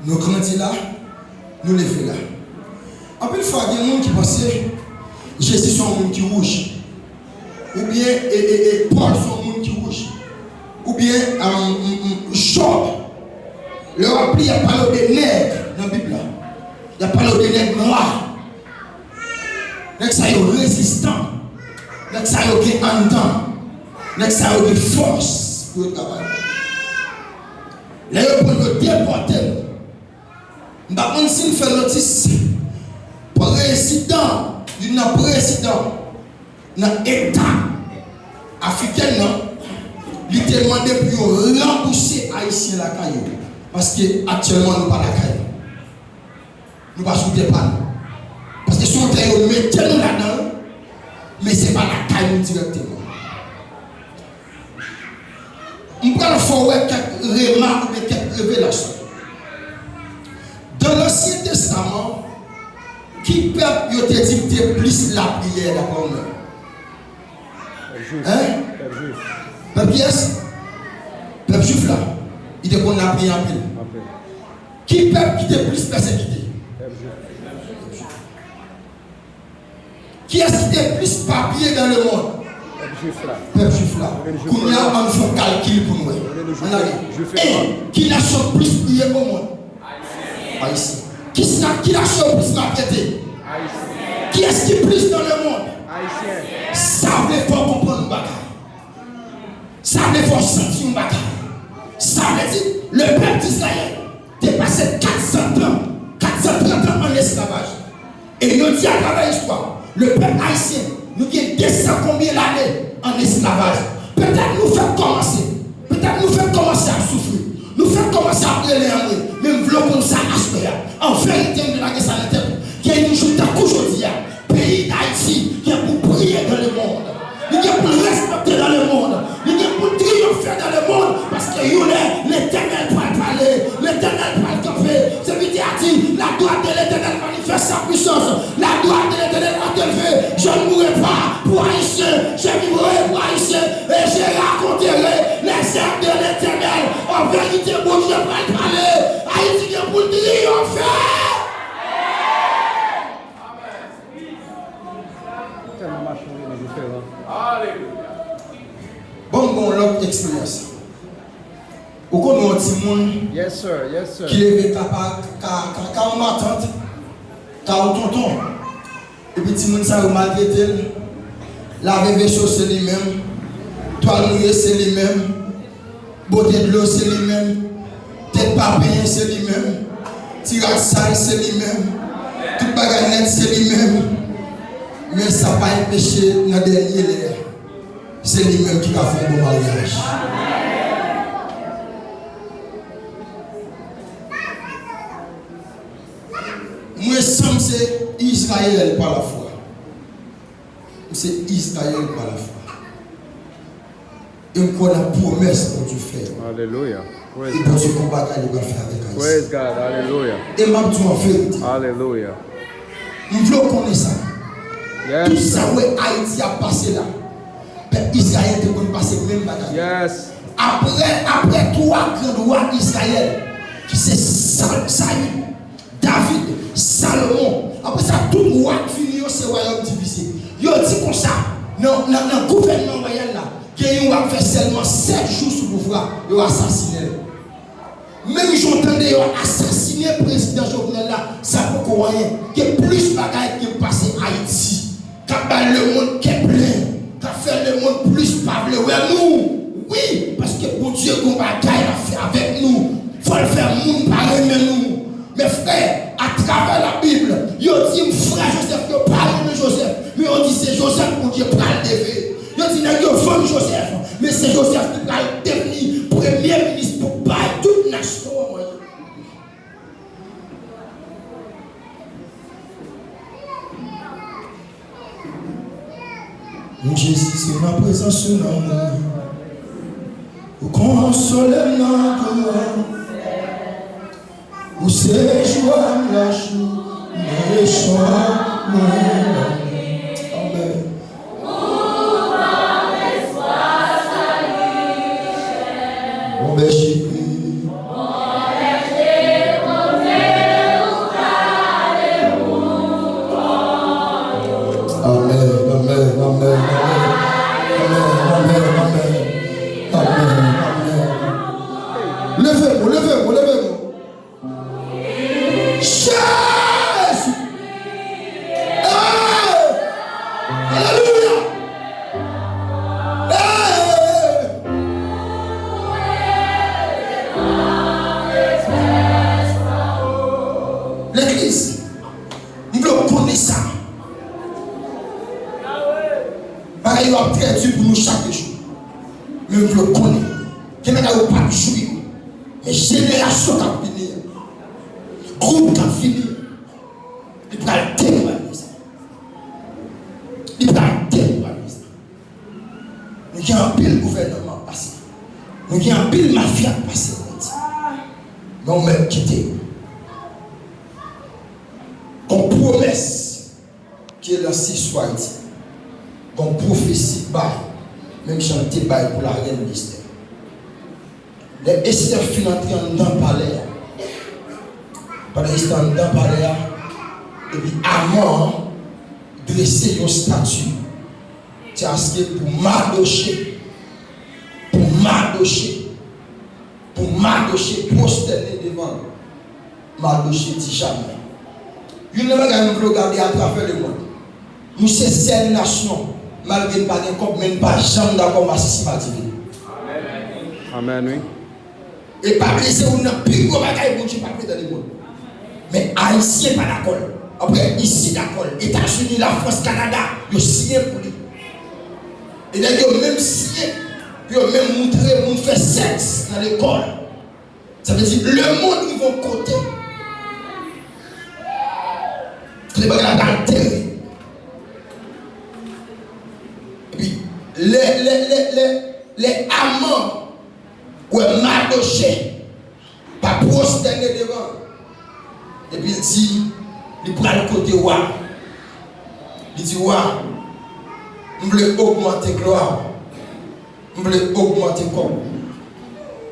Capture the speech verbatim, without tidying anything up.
Nou grandi la, nou leve la. Anpil fwa, gen moun ki panse Jezi se yon moun ki wouj. Oubyen, e, e, e, Pòl se yon moun ki wouj. Oubyen, um, um, um, Jòb. Lè w ap li, y ap pale w de nèg nan Bib la. Y ap pale w de nèg nwa. Nèg sa yo rezistan. Nèg sa yo gen anndan. Nèg sa yo gen fòs pou yo travay. Lè yo pran yo depòte nou. M pa konn si m fè notis. Prezidan, youn nan prezidan nan eta afriken nan, li te mande pou yo ranbouse Ayisyen lakay yo. Paske aktyèlman nou pa lakay nou. Nou pa sou tè pa nou. Paske se yon tè yo mete nou ladan l, men se pa lakay nou dirèkteman. M pral fè w wè kèk remak oubyen kèk revelasyon. Dan Lansyen Testaman, ki pèp yo te di ki te plis lapriyè daprè w menm? Pèp jwif. Hein? Pèp jwif. Pèp kiyès? Pèp jwif la. Li te konn lapriyè anpil. Anpil. Ki pèp ki te plis pèsekite? Pèp jwif. Kiyès ki te plis pa pye dans le monde? Pèp jwif la. Pèp jwif la. Kounye a, ann fè yon kalkil pou n wè. Ann ale. En, ki nasyon k plis pye o mond? Ayisyen. Ki sna-, ki nasyon yo plis maltrete? Ayisyen. Kiyès ki plis dans le monde? Ayisyen. Sa vle fè w konprann yon bagay. Sa vle fè w santi yon bagay. Sa vle di, le pèp Dizrayèl te pase kat san tan, kat san trant an an esklavaj. E yo di atravè istwa, le pèp ayisyen, nou gen de san konbyen lane an esklavaj. Petèt nou fèk kòmanse, petèt nou fèk kòmanse ap soufri, nou fèk kòmanse ap rele anmwe, men m vle w konn sa aswè a. An verite, m vle lage sa nan tèt ou. Gen yon jou tankou jodi a, peyi Dayiti gen pou briye dans le monde. Li gen pou l respekte dans le monde. Li gen pou l triyonfe dans le monde. Paske yon lè, Letènèl pral pale. Letènèl pral kanpe. Sèvitè a di, la droite de l'Éternel manifeste sa puissance. La droite de l'Éternel est élevée. Je ne mourrai pas pour Haïtien. Je vivrai pour Haïtien. Et je raconterai les œuvres de l'Éternel. An verite, Bondye pral pale. Ayiti gen pou l triyonfe. Tèlman machan yo diferan. Ban m ba w yon lòt eksperyans. Ou konn yon timoun Yes, sir. Yes, sir. ki leve ka pa, ka, ka, ka yon matant, ka yon tonton. Epi timoun sa yo maltrete l. Lave veso se li menm. Twal mouye se li menm. Bote dlo se li menm. Tèt pa penyen se li menm. Ti rad sal se li menm. Tout bagay nèt se li menm. Men sa pa enpeche nan dènye lè a, se li menm ki ka fè yon bon maryaj. Mwen, san m se Izrayèl pa lafwa. M se Izrayèl pa lafwa. E m kwè nan pwomès Bondye fè yo. Alelouya. E Bondye gon bagay li pral fè avèk Ayiti. Praise God. Alelouya. E m ap di w an verite. Alelouya. M vle w konnen sa. Yes. Tout sa w wè Ayiti ap pase la, pèp Izrayèl te konn pase menm bagay. Yes. Apre, apre twa gran wa Izrayèl, ki se Sa-, Sayil, David, Salomon. Apre sa, tout wa k vini yo, se wayòm divize. Yo di konsa, nan, nan, nan gouvènman wayal la, gen yon wa k fè sèlman sèt jou sou pouvwa, yo asasinen l. Menm jan w tande yo asasinen prezidan Jovenel la, sa poko anyen. Gen plis bagay ki pase Ayiti. K ap bay lemonn kè plen, k ap fè lemonn plis pa vle wè nou. Wi, paske Bondye gon bagay l ap fè avèk nou. Fò l fè moun pa renmen nou. Men frè, atravè Labib, yo di m frè Jozèf yo pa renmen Jozèf, men yo di se Jozèf Bondye pral leve. Yo di nèg yo vann Jozèf, men se Jozèf ki pral devni premye minis pou bay tout nasyon an manje. Jezi, se nan prezans ou nan mwen. Ou konsole m nan doulè. Ou se jwa m lajou, mechan mwen lane. Amen. Bon bèje. Gwoup k ap vini, li pral dekouraje sa. Li pral dekouraje sa. Nou gen anpil gouvènman k pase. Nou gen anpil mafya k pase nan Ayiti. Men ou mèt kite yo. Gon pwomès ki lanse sou Ayiti. Gon pwofesi bay, menm jan l te bay pou larèn Estè. Lè Estè fin antre anndan palè a, pandan Estè anndan palè a, epi Aman drese yon estati, se aske pou Madoche, pou Madoche, pou Madoche pwostène devan l. Madoche di jamè. Youn nan bagay m vle w gade atravè lemonn. Nou se sèl nasyon, malgre n pa gen kòb, men n pa janm dakò masisi madive. Amèn, wi. E pa bliye se youn nan pi gwo bagay Bondye pa vle nan lemonn. Men Ayisyen pa dakò l. Apre, isi dakò l. Etazini, Lafrans, Kanada, yo siyen pou li. E nèg yo menm siyen pou yo menm moutre moun fè sèks nan lekòl. Sa vle di, lemonn rive yon kote, kote bagay la pral terib. Epi, lè, lè, lè, lè, lè Aman wè Madoche pa pwostène devan, epi l di, li pral kote wa. Li di, wa, m vle ogmante glwa w. M vle ogmante kòb ou.